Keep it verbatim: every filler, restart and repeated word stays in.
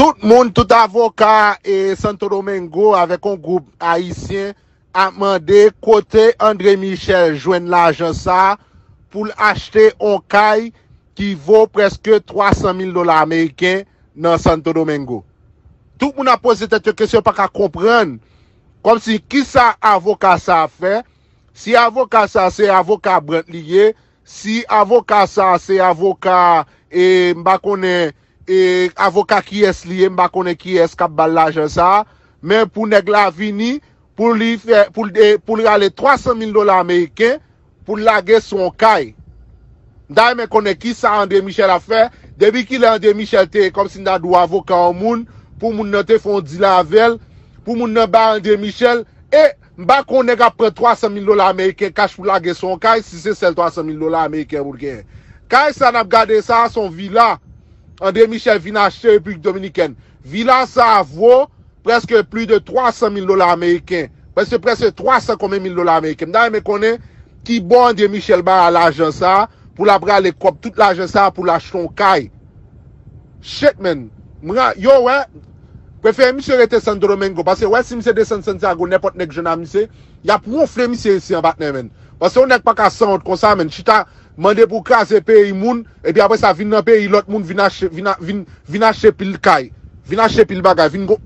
Tout moun, tout avoka e Santo Domingo avèk yon gwoup ayisyen ap mande kote André Michel jwenn lajan sa a pou l achte yon kay ki vo prèske twa san mil dola ameriken nan Santo Domingo. Tout moun ap poze tèt yo kesyon, yo pa ka konprann. Kòmsi, kisa avoka sa a fè? Si avoka sa a se avoka Brandt li ye, si avoka sa a se avoka, e, m pa konnen, e, avoka kiyès li ye, m pa konnen kiyès k ap ba l lajan sa a, men pou nèg la vini, pou li fè, pou l, e, pou l rale twa san mil dola ameriken, pou l lage sou yon kay. M ta renmen konnen kisa André Michel ap fè. Depi kilè André Michel te kòmsi m ta di w avoka yon moun, pou moun nan te fè yon deal avè l, pou moun nan bay André Michel, e m pa konnen k ap pran twa san mil dola ameriken kach pou lage sou yon kay, si se sèl twa san mil dola ameriken pou l genyen. Kay sa n ap gade sa, se yon vila André Michel vin achte Repiblik Dominikèn. Vila sa a vo prèske plis de twa san mil dola ameriken. Prèske, prèske twa san konbyen mil dola ameriken. M ta renmen konnen ki bò André Michel bay lajan sa a pou l ap rale kòb tout lajan sa a pou l achte yon kay. Shit, man. Mwen, yo, wè, prefere misye rete Santo Domingo. Paske, wè, si misye desann Santiago, nenpòt nèg jwenn a misye, y ap wonfle misye isi an, patnè, man. Paske yon nèg pa ka sanwont konsa, man. Chita, mande pou kraze peyi moun, epi apre sa, vin nan peyi lòt moun, vin achte, vin, a- vin, vin achte pil kay, vin achte pil bagay, vin go-